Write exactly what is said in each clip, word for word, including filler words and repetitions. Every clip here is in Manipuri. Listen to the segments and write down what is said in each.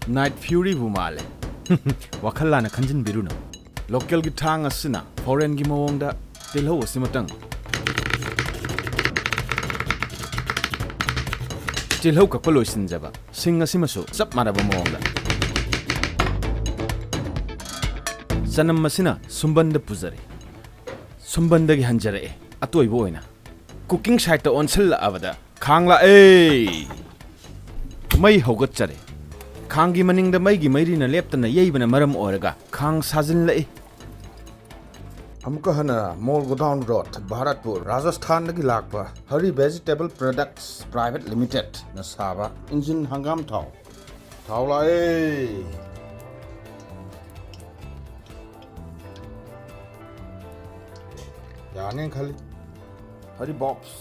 Night Furyꯕꯨ ꯃꯥꯜꯂꯦ꯫ ꯋꯥꯈꯜ ꯂꯥꯟꯅ ꯈꯟꯖꯤꯟꯕꯤꯔꯨꯅꯨ꯫ Localꯒꯤ ꯊꯥꯡ ꯑꯁꯤꯅ foreignꯒꯤ ꯃꯑꯣꯡꯗ ꯇꯤꯜꯍꯧ ꯑꯁꯤꯃꯇꯪ ꯇꯤꯜꯍꯧ ꯀꯛꯄ ꯂꯣꯏꯁꯤꯟꯖꯕ꯫ ꯁꯤꯡ ꯑꯁꯤꯃꯁꯨ ꯆꯞ ꯃꯥꯟꯅꯕ ꯃꯑꯣꯡꯗ꯫ ꯆꯅꯝ ꯑꯁꯤꯅ ꯁꯨꯝꯕꯟꯗ ꯄꯨꯖꯔꯦ꯫ ꯁꯨꯝꯕꯟꯗꯒꯤ ꯍꯟꯖꯔꯛꯑꯦ꯫ ꯑꯇꯣꯏꯕ ꯑꯣꯏꯅ cooking sideꯇ ꯑꯣꯟꯁꯤꯜꯂꯛꯑꯕꯗ ꯈꯥꯡ ꯂꯥꯛꯑꯦ꯫ ꯃꯩ ꯍꯧꯒꯠꯆꯔꯦ꯫ ꯈꯥꯡꯒꯤ ꯃꯅꯤꯡꯗ ꯃꯩꯒꯤ ꯃꯩꯔꯤꯅ ꯂꯦꯞꯇꯅ ꯌꯩꯕꯅ ꯃꯔꯝ ꯑꯣꯏꯔꯒ ꯈꯥꯡ ꯁꯥꯖꯤꯜꯂꯛꯏ꯫ ꯑꯃꯨꯛꯀ ꯍꯟꯅ ꯃꯣꯜ ꯒꯣꯗꯥꯎꯟ ꯔꯣꯗ, ꯚꯥꯔꯠꯄꯨꯔ, ꯔꯥꯖꯁꯊꯥꯟꯗꯒꯤ ꯂꯥꯛꯄ ꯍꯔꯤ ꯚꯦꯖꯤꯇꯦꯕꯜ ꯄ꯭ꯔꯗꯛꯁ ꯄ꯭ꯔꯥꯏꯚꯦꯠ ꯂꯤꯃꯤꯇꯦꯗꯅ ꯁꯥꯕ ꯏꯟꯖꯤꯟ ꯍꯪꯒꯥꯝ ꯊꯥꯎ꯫ ꯊꯥꯎ ꯂꯥꯛꯑꯦ꯫ ꯌꯥꯅꯦꯅ ꯈꯜꯂꯤ꯫ ꯍꯔꯤ ꯕꯣꯛꯁ꯫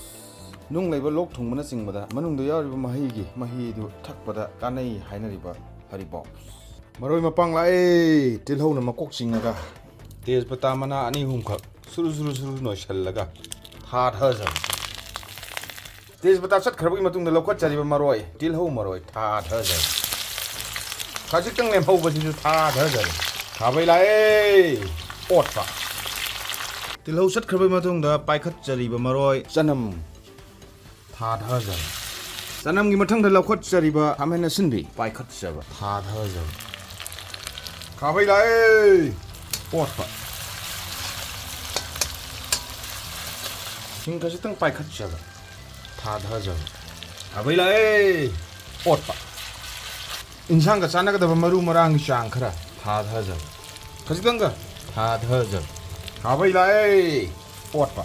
ꯅꯨꯡ ꯂꯩꯕ ꯂꯣꯛ ꯊꯨꯡꯕꯅꯆꯤꯡꯕꯗ ꯃꯅꯨꯡꯗ ꯌꯥꯎꯔꯤꯕ ꯃꯍꯩꯒꯤ ꯃꯍꯤꯗꯨ ꯊꯛꯄꯗ ꯀꯥꯟꯅꯩ ꯍꯥꯏꯅꯔꯤꯕ ꯍꯔꯤ ꯕꯣꯛꯁ꯫ ꯃꯔꯣꯏ ꯃꯄꯥꯡ ꯂꯥꯛꯑꯦ꯫ ꯇꯤꯜꯍꯧꯅ ꯃꯀꯣꯛ ꯆꯤꯡꯉꯒ ꯇꯦꯖꯄꯇꯥ ꯃꯅꯥ ꯑꯅꯤ ꯑꯍꯨꯝꯈꯛ ꯁꯨꯔꯨ ꯁꯨꯔꯨ ꯁꯨꯔꯨ ꯅꯣꯏꯁꯜꯂꯒ ꯊꯥꯗꯖꯕ꯫ ꯇꯦꯖꯄꯇꯥ ꯆꯠꯈ꯭ꯔꯕꯒꯤ ꯃꯇꯨꯡꯗ ꯂꯧꯈꯠꯆꯔꯤꯕ ꯃꯔꯣꯏ, ꯇꯤꯜꯍꯧ ꯃꯔꯣꯏ ꯊꯥꯗꯖꯔꯦ꯫ ꯈꯖꯤꯛꯇꯪ ꯂꯦꯝꯍꯧꯕꯁꯤꯁꯨ ꯊꯥꯗꯖꯔꯦ꯫ ꯈꯥꯕꯩ ꯂꯥꯛꯑꯦ꯫ ꯑꯣꯠꯄ꯫ ꯇꯤꯜꯍꯧ ꯆꯠꯈ꯭ꯔꯕꯒꯤ ꯃꯇꯨꯡꯗ ꯄꯥꯏꯈꯠꯆꯔꯤꯕ ꯃꯔꯣꯏ, ꯆꯅꯝ ꯊꯥꯗꯖꯔꯦ꯫ ꯆꯅꯝꯒꯤ ꯃꯊꯪꯗ ꯂꯧꯈꯠꯆꯔꯤꯕ ꯈꯥꯃꯦꯟ ꯑꯁꯤꯟꯕꯤ ꯄꯥꯏꯈꯠꯆꯕ ꯊꯥꯗꯖꯕ꯫ ꯈꯥꯕꯩ ꯂꯥꯛꯑꯦ꯫ ꯑꯣꯠꯄ꯫ ꯁꯤꯡ ꯈꯖꯤꯛꯇꯪ ꯄꯥꯏꯈꯠꯆꯕ ꯊꯥꯗꯖꯕ꯫ ꯈꯥꯕꯩ ꯂꯥꯛꯑꯦ꯫ ꯑꯣꯠꯄ꯫ ꯏꯟꯁꯥꯡꯒ ꯆꯥꯟꯅꯒꯗꯕ ꯃꯔꯨ ꯃꯔꯥꯡꯒꯤ ꯆꯥꯡ ꯈꯔ ꯊꯥꯗꯖꯕ꯫ ꯈꯖꯤꯛꯇꯪꯒ ꯊꯥꯗꯖꯕ꯫ ꯈꯥꯕꯩ ꯂꯥꯛꯑꯦ꯫ ꯑꯣꯠꯄ꯫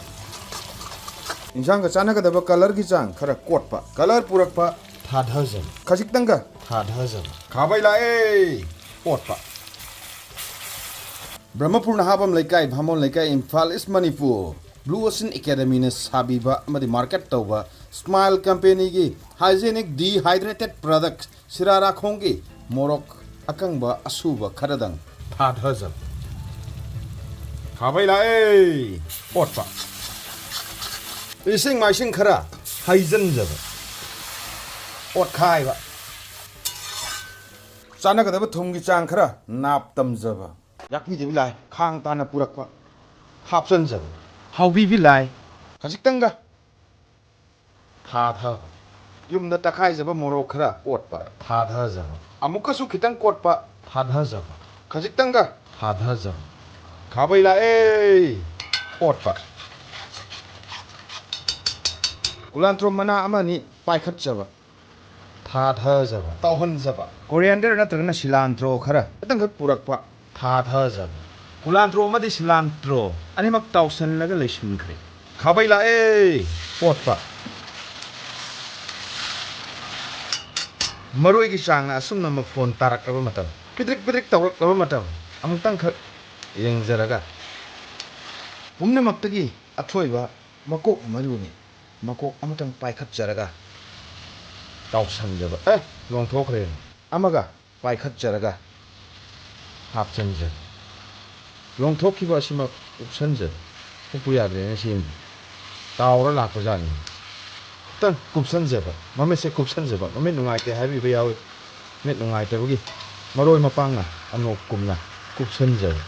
ꯏꯟꯁꯥꯡꯒ ꯆꯥꯟꯅꯒꯗꯕ ꯀꯂꯔꯒꯤ ꯆꯥꯡ ꯈꯔ ꯀꯣꯠꯄ꯫ ꯀꯂꯔ ꯄꯨꯔꯛꯄ ꯊꯥꯗꯖꯕ꯫ ꯈꯖꯤꯛꯇꯪꯒ ꯊꯥꯗꯖꯕ꯫ ꯈꯥꯕꯩ ꯂꯥꯛꯑꯦ꯫ ꯑꯣꯠꯄ꯫ ꯕ꯭ꯔꯍꯃꯄꯨꯔ ꯅꯍꯥꯕꯝ ꯂꯩꯀꯥꯏ, ꯚꯥꯃꯣꯟ ꯂꯩꯀꯥꯏ, ꯏꯝꯐꯥꯜ ꯏꯁ, ꯃꯅꯤꯄꯨꯔ꯫ ꯕ꯭ꯂꯨ ꯑꯣꯁꯤꯟ ꯑꯦꯀꯥꯗꯃꯤꯅ ꯁꯥꯕꯤꯕ ꯑꯃꯗꯤ ꯃꯥꯔꯀꯦꯠ ꯇꯧꯕ ꯁ꯭ꯃꯥꯏꯜ ꯀꯝꯄꯦꯅꯤꯒꯤ ꯍꯥꯏꯖꯦꯅꯤꯛ ꯗꯤꯍꯥꯏꯗ꯭ꯔꯦꯇꯦꯗ ꯄ꯭ꯔꯗꯛ ꯁꯤꯔꯥꯔꯥꯈꯣꯡꯒꯤ ꯃꯣꯔꯣꯛ ꯑꯀꯪꯕ ꯑꯁꯨꯕ ꯈꯔꯗꯪ ꯊꯥꯗꯖꯕ꯫ ꯈꯥꯕꯩ ꯂꯥꯛꯑꯦ꯫ ꯑꯣꯠꯄ꯫ ꯏꯁꯤꯡ ꯃꯥꯏꯁꯤꯡ ꯈꯔ ꯍꯩꯖꯤꯟꯖꯕ꯫ ꯑꯣꯠꯈꯥꯏꯕ꯫ ꯆꯥꯟꯅꯒꯗꯕ ꯊꯨꯝꯒꯤ ꯆꯥꯡ ꯈꯔ ꯅꯥꯞ ꯇꯝꯖꯕ꯫ ꯌꯥꯛꯄꯤꯗꯕꯤ ꯂꯥꯏ, ꯈꯥꯡ ꯇꯥꯅ ꯄꯨꯔꯛꯄ꯫ ꯍꯥꯞꯆꯟꯖꯕ꯫ ꯍꯥꯎꯕꯤꯕꯤ ꯂꯥꯏ꯫ ꯈꯖꯤꯛꯇꯪꯒ ꯊꯥꯊꯕ꯫ ꯌꯨꯝꯗ ꯇꯛꯈꯥꯏꯖꯕ ꯃꯣꯔꯣꯛ ꯈꯔ ꯀꯣꯠꯄ꯫ ꯊꯥꯊꯖꯕ꯫ ꯑꯃꯨꯛꯀꯁꯨ ꯈꯤꯇꯪ ꯀꯣꯠꯄ꯫ ꯊꯥꯊꯖꯕ꯫ ꯈꯖꯤꯛꯇꯪꯒ꯫ ꯊꯥꯊꯖꯕ꯫ ꯈꯥꯕꯩ ꯂꯥꯛꯑꯦ꯫ ꯀꯣꯠꯄ꯫ ꯀꯨꯂꯥꯟꯇ꯭ꯔꯣ ꯃꯅꯥ ꯑꯃꯅꯤ ꯄꯥꯏꯈꯠꯆꯕ꯫ ꯊꯥꯊꯖꯕ꯫ ꯇꯧꯍꯟꯖꯕ꯫ ꯀꯣꯔꯤꯌꯥꯟꯗꯔ ꯅꯠꯇ꯭ꯔꯒꯅ ꯁꯤꯂꯥꯟꯇ꯭ꯔꯣ ꯈꯔ ꯈꯤꯇꯪꯈꯛ ꯄꯨꯔꯛꯄ꯫ ꯊꯥꯊꯖꯕ꯫ ꯀꯨꯂꯥꯟꯇ꯭ꯔꯣ ꯑꯃꯗꯤ ꯁꯤꯂꯥꯟꯇ꯭ꯔꯣ ꯑꯅꯤꯃꯛ ꯇꯥꯎꯁꯜꯂꯒ ꯂꯩꯁꯤꯟꯈ꯭ꯔꯦ꯫ ꯈꯥꯕꯩ ꯂꯥꯛꯑꯦ꯫ ꯀꯣꯠꯄ꯫ ꯃꯔꯣꯏꯒꯤ ꯆꯥꯡꯅ ꯑꯁꯨꯝꯅ ꯃꯐꯣꯟ ꯇꯥꯔꯛꯂꯕ ꯃꯇꯝ, ꯄꯤꯗ꯭ꯔꯤꯛ ꯄꯤꯗ꯭ꯔꯤꯛ ꯇꯧꯔꯛꯂꯕ ꯃꯇꯝ, ꯑꯃꯨꯛꯇꯪꯈꯛ ꯌꯦꯡꯖꯔꯒ, ꯄꯨꯝꯅꯃꯛꯇꯒꯤ ꯑꯊꯣꯏꯕ ꯃꯀꯣꯛ ꯃꯔꯨꯅꯤ꯫ ꯃꯀꯣꯛ ꯑꯃꯇꯪ ꯄꯥꯏꯈꯠꯆꯔꯒ ꯇꯥꯎꯁꯟꯖꯕ꯫ ꯑꯦ, ꯂꯣꯡꯊꯣꯛꯈ꯭ꯔꯦ꯫ ꯑꯃꯒ ꯄꯥꯏꯈꯠꯆꯔꯒ ꯍꯥꯞꯆꯟꯖꯕ꯫ ꯂꯣꯡꯊꯣꯛꯈꯤꯕ ꯑꯁꯤꯃꯛ ꯎꯞꯁꯟꯖꯕ꯫ ꯎꯞꯄꯨ ꯌꯥꯗ꯭ꯔꯦꯅ ꯁꯦꯝꯕ꯫ ꯇꯥꯎꯔ ꯂꯥꯛꯄꯖꯥꯠꯅꯤ꯫ ꯈꯤꯇꯪ ꯀꯨꯞꯁꯟꯖꯕ꯫ ꯃꯃꯤꯠꯁꯦ ꯀꯨꯞꯁꯟꯖꯕ꯫ ꯃꯃꯤꯠ ꯅꯨꯡꯉꯥꯏꯇꯦ ꯍꯥꯏꯕꯤꯕ ꯌꯥꯎꯏ꯫ ꯃꯤꯠ ꯅꯨꯡꯉꯥꯏꯇꯕꯒꯤ ꯃꯔꯣꯏ ꯃꯄꯥꯡꯅ ꯑꯅꯣꯞꯀꯨꯝꯅ ꯀꯨꯞꯁꯟꯖꯕ꯫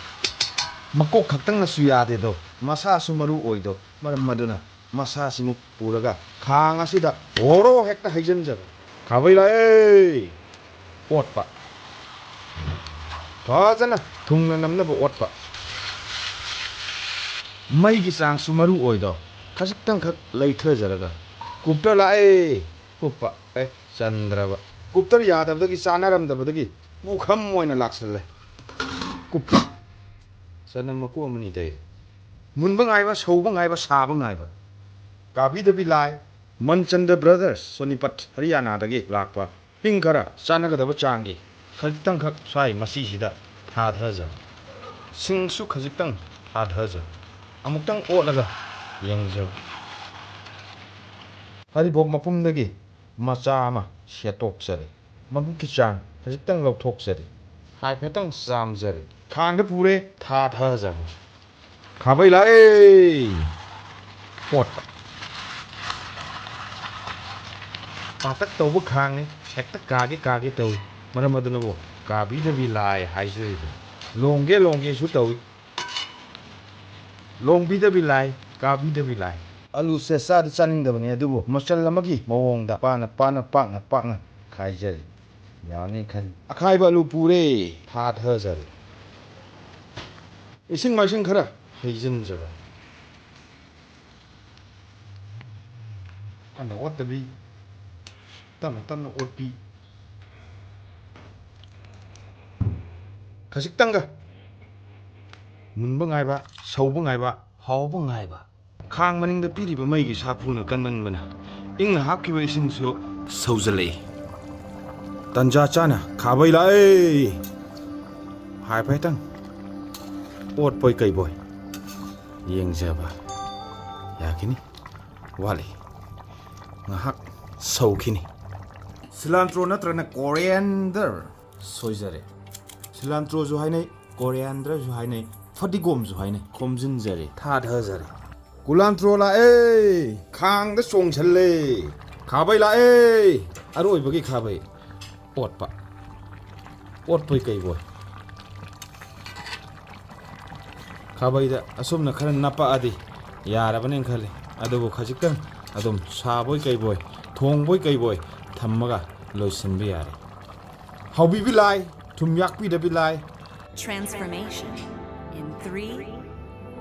ꯃꯀꯣꯛ ꯈꯛꯇꯪꯅꯁꯨ ꯌꯥꯗꯦꯗꯣ, ꯃꯁꯥꯁꯨ ꯃꯔꯨ ꯑꯣꯏꯗꯣ꯫ ꯃꯔꯝ ꯑꯗꯨꯅ ꯃꯁꯥꯁꯤꯃꯨꯛ ꯄꯨꯔꯒ ꯈꯥꯡ ꯑꯁꯤꯗ ꯑꯣꯔꯣ ꯍꯦꯛꯇ ꯍꯩꯖꯤꯟꯖꯕ꯫ ꯈꯥꯕꯩ ꯂꯥꯛꯑꯦ! ꯑꯣꯠꯄ꯫ ꯐꯖꯅ ꯊꯨꯡꯅ ꯅꯝꯅꯕ ꯑꯣꯠꯄ꯫ ꯃꯩꯒꯤ ꯆꯥꯡꯁꯨ ꯃꯔꯨ ꯑꯣꯏꯗꯣ꯫ ꯈꯖꯤꯛꯇꯪꯈꯛ ꯂꯩꯊꯖꯔꯒ ꯀꯨꯞꯇ ꯂꯥꯛꯑꯦ! ꯀꯨꯞꯄ꯫ ꯑꯦ, ꯆꯟꯗ꯭ꯔꯕ꯫ ꯀꯨꯞꯇꯔ ꯌꯥꯗꯕꯗꯒꯤ, ꯆꯥꯅꯔꯝꯗꯕꯗꯒꯤ ꯄꯨꯈꯝ ꯑꯣꯏꯅ ꯂꯥꯛꯁꯜꯂꯦ꯫ ꯀꯨꯞꯄ꯫ ꯆꯅꯝ ꯃꯀꯨ ꯑꯃꯅꯤ ꯇꯩ꯫ ꯃꯨꯟꯕ ꯉꯥꯏꯕ, ꯁꯧꯕ ꯉꯥꯏꯕ, ꯁꯥꯕ ꯉꯥꯏꯕ꯫ ꯀꯥꯕꯤꯗꯕꯤ ꯂꯥꯏ꯫ ꯃꯟꯆꯟꯗ ꯕ꯭ꯔꯗꯔꯁ, ꯁꯣꯅꯤꯄꯠ, ꯍꯔꯤꯌꯥꯅꯥꯗꯒꯤ ꯂꯥꯛꯄ꯫ ꯍꯤꯡ ꯈꯔ ꯆꯥꯅꯒꯗꯕ ꯆꯥꯡꯒꯤ ꯈꯖꯤꯛꯇꯪꯈꯛ ꯁ꯭ꯋꯥꯏ ꯃꯁꯤꯁꯤꯗ ꯊꯥꯊꯖꯕ꯫ ꯁꯤꯡꯁꯨ ꯈꯖꯤꯛꯇꯪ ꯊꯥꯊꯖꯕ꯫ ꯑꯃꯨꯛꯇꯪ ꯑꯣꯠꯂꯒ ꯌꯦꯡꯖꯕ꯫ ꯍꯔꯤꯕꯣꯞ ꯃꯄꯨꯝꯗꯒꯤ ꯃꯆꯥ ꯑꯃ ꯁꯦꯠꯇꯣꯛꯆꯔꯦ꯫ ꯃꯕꯨꯛꯀꯤ ꯆꯥꯡ ꯈꯖꯤꯛꯇꯪ ꯂꯧꯊꯣꯛꯆꯔꯦ꯫ ꯍꯥꯏꯐꯦꯠꯇꯪ ꯆꯥꯝꯖꯔꯦ꯫ ꯈꯥꯡꯗ ꯄꯨꯔꯦ, ꯊꯥꯊꯖꯔꯦ꯫ ꯈꯥꯕꯩ ꯂꯥꯛꯑꯦ! ꯄꯣꯠ ꯄꯥꯇꯛ ꯇꯧꯕ ꯈꯥꯡꯅꯤ, ꯍꯦꯛꯇ ꯀꯥꯒꯦ ꯀꯥꯒꯦ ꯇꯧꯏ꯫ ꯃꯔꯝ ꯑꯗꯨꯅꯕꯨ ꯀꯥꯕꯤꯗꯕꯤ ꯂꯥꯏ ꯍꯥꯏꯖꯔꯤꯕ꯫ ꯂꯣꯡꯒꯦ ꯂꯣꯡꯒꯦꯁꯨ ꯇꯧꯏ꯫ ꯂꯣꯡꯕꯤꯗꯕꯤ ꯂꯥꯏ, ꯀꯥꯕꯤꯗꯕꯤ ꯂꯥꯏ꯫ ꯑꯂꯨꯁꯦ ꯆꯥꯗꯤ ꯆꯥꯅꯤꯡꯗꯕꯅꯤ, ꯑꯗꯨꯕꯨ ꯃꯆꯜ ꯑꯃꯒꯤ ꯃꯑꯣꯡꯗ ꯄꯥꯅ ꯄꯥꯅ ꯄꯥꯛꯅ ꯄꯥꯛꯅ ꯈꯥꯏꯖꯔꯤ꯫ ꯌꯥꯅꯤ ꯈꯜꯂꯤ꯫ ꯑꯈꯥꯏꯕ ꯑꯂꯨ ꯄꯨꯔꯦ꯫ ꯊꯥꯊꯖꯔꯦ꯫ ꯏꯁꯤꯡ ꯃꯥꯏꯁꯤꯡ ꯈꯔ ꯍꯩꯖꯤꯟꯖꯔꯦ꯫ ꯀꯟꯅ ꯑꯣꯠꯇꯕꯤ, ꯇꯞꯅ ꯇꯞꯅ ꯑꯣꯠꯄꯤ꯫ ꯈꯖꯤꯛꯇꯪꯒ ꯃꯨꯟꯕ ꯉꯥꯏꯕ, ꯁꯧꯕ ꯉꯥꯏꯕ, ꯍꯥꯎꯕ ꯉꯥꯏꯕ꯫ ꯈꯥꯡ ꯃꯅꯤꯡꯗ ꯄꯤꯔꯤꯕ ꯃꯩꯒꯤ ꯁꯥꯐꯨꯅ ꯀꯟꯃꯟꯕꯅ ꯏꯪꯅ ꯍꯥꯞꯈꯤꯕ ꯏꯁꯤꯡꯁꯨ ꯁꯧꯖꯜꯂꯛꯏ꯫ ꯇꯟꯖꯥ ꯆꯥꯅ ꯈꯥꯕꯩ ꯂꯥꯛꯑꯦ꯫ ꯍꯥꯏꯐꯦꯠꯇꯪ ꯑꯣꯠꯄꯣꯏ ꯀꯩꯕꯣꯏ ꯌꯦꯡꯖꯕ ꯌꯥꯈꯤꯅꯤ꯫ ꯋꯥꯠꯂꯤ꯫ ꯉꯥꯏꯍꯥꯛ ꯁꯧꯈꯤꯅꯤ꯫ ꯁꯤꯂꯥꯟꯇ꯭ꯔꯣ ꯅꯠꯇ꯭ꯔꯒꯅ ꯀꯣꯔꯤꯌꯦꯟꯗꯔ ꯁꯣꯏꯖꯔꯦ꯫ ꯁꯤꯂꯥꯟꯇ꯭ꯔꯣꯁꯨ ꯍꯥꯏꯅꯩ, ꯀꯣꯔꯤꯌꯦꯟꯗꯔꯁꯨ ꯍꯥꯏꯅꯩ, ꯐꯗꯤꯒꯣꯝꯁꯨ ꯍꯥꯏꯅꯩ꯫ ꯈꯣꯝꯖꯤꯟꯖꯔꯦ, ꯊꯥꯊꯖꯔꯦ꯫ ꯀꯨꯂꯥꯟꯇ꯭ꯔꯣ ꯂꯥꯛꯑꯦ! ꯈꯥꯡꯗ ꯆꯣꯡꯁꯜꯂꯦ! ꯈꯥꯕꯩ ꯂꯥꯛꯑꯦ! ꯑꯔꯣꯏꯕꯒꯤ ꯈꯥꯕꯩ꯫ ꯑꯣꯠꯄ꯫ ꯑꯣꯠꯄꯣꯏ ꯀꯩꯕꯣꯏ꯫ ꯈꯥꯕꯩꯗ ꯑꯁꯨꯝꯅ ꯈꯔ ꯅꯞꯄꯛꯑꯗꯤ ꯌꯥꯔꯕꯅꯦꯅ ꯈꯜꯂꯤ꯫ ꯑꯗꯨꯕꯨ ꯈꯖꯤꯛꯇꯪ ꯑꯗꯨꯝ ꯁꯥꯕꯣꯏ ꯀꯩꯕꯣꯏ, ꯊꯣꯡꯕꯣꯏ ꯀꯩꯕꯣꯏ ꯊꯝꯃꯒ ꯂꯣꯏꯁꯤꯟꯕ ꯌꯥꯔꯦ꯫ ꯍꯥꯎꯕꯤꯕꯤ ꯂꯥꯏ, ꯊꯨꯝ ꯌꯥꯛꯄꯤꯗꯕꯤ ꯂꯥꯏ꯫ Transformation in three,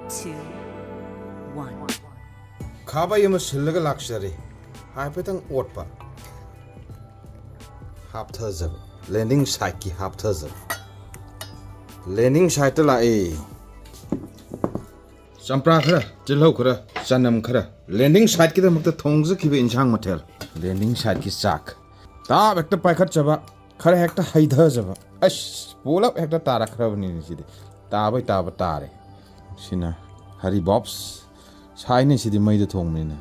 two, one. ꯈꯥꯕꯩ ꯑꯃ ꯁꯤꯜꯂꯒ ꯂꯥꯛꯆꯔꯦ꯫ ꯍꯥꯏꯐꯦꯠꯇꯪ ꯑꯣꯠꯄ꯫ ꯍꯥꯞꯊꯖꯕ꯫ ꯂꯦꯟꯗꯤꯡ ꯁꯥꯏꯠꯀꯤ ꯍꯥꯞꯊꯖꯕ꯫ ꯂꯦꯟꯗꯤꯡ ꯁꯥꯏꯠꯇ ꯂꯥꯛꯑꯦ꯫ ꯆꯝꯄ꯭ꯔꯥ ꯈꯔ, ꯇꯤꯜꯍꯧ ꯈꯔ, ꯆꯅꯝ ꯈꯔ꯫ ꯂꯦꯟꯗꯤꯡ ꯁꯥꯏꯠꯀꯤꯗꯃꯛꯇ ꯊꯣꯡꯖꯈꯤꯕ ꯏꯟꯁꯥꯡ ꯃꯊꯦꯜ꯫ ꯂꯦꯟꯗꯤꯡ ꯁꯥꯏꯠꯀꯤ ꯆꯥꯛ꯫ ꯇꯥꯞ ꯍꯦꯛꯇ ꯄꯥꯏꯈꯠꯆꯕ꯫ ꯈꯔ ꯍꯦꯛꯇ ꯍꯩꯊꯖꯕ꯫ ꯑꯁ, ꯄꯨꯂꯞ ꯍꯦꯛꯇ ꯇꯥꯔꯛꯈ꯭ꯔꯕꯅꯤꯅꯦ ꯁꯤꯗꯤ꯫ ꯇꯥꯕꯩ ꯇꯥꯕ ꯇꯥꯔꯦ꯫ ꯁꯤꯅ ꯍꯔꯤ ꯕꯣꯞꯁ꯫ ꯁꯥꯏꯅꯦ ꯁꯤꯗꯤ ꯃꯩꯗ ꯊꯣꯡꯕꯅꯤꯅ꯫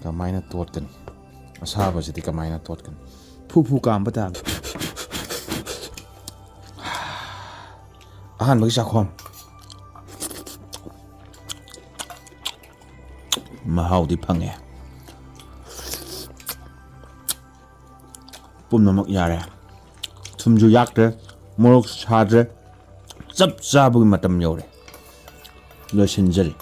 ꯀꯃꯥꯏꯅ ꯇꯣꯠꯀꯅꯤ? ꯑꯁꯥꯕꯁꯤꯗꯤ ꯀꯃꯥꯏꯅ ꯇꯣꯠꯀꯅꯤ? ꯐꯨ ꯐꯨ ꯀꯥꯝꯕ ꯇꯥꯕ꯫ ꯑꯍꯥꯟꯕꯒꯤ ꯆꯥꯛꯈꯣꯝ꯫ ꯃꯍꯥꯎꯗꯤ ꯐꯪꯉꯦ꯫ ꯄꯨꯝꯅꯃꯛ ꯌꯥꯔꯦ꯫ ꯊꯨꯝꯁꯨ ꯌꯥꯛꯇ꯭ꯔꯦ, ꯃꯣꯔꯣꯛꯁꯨ ꯁꯥꯗ꯭ꯔꯦ, ꯆꯞ ꯆꯥꯕꯒꯤ ꯃꯇꯝ ꯌꯧꯔꯦ꯫ ꯂꯣꯏꯁꯤꯟꯖꯔꯤ꯫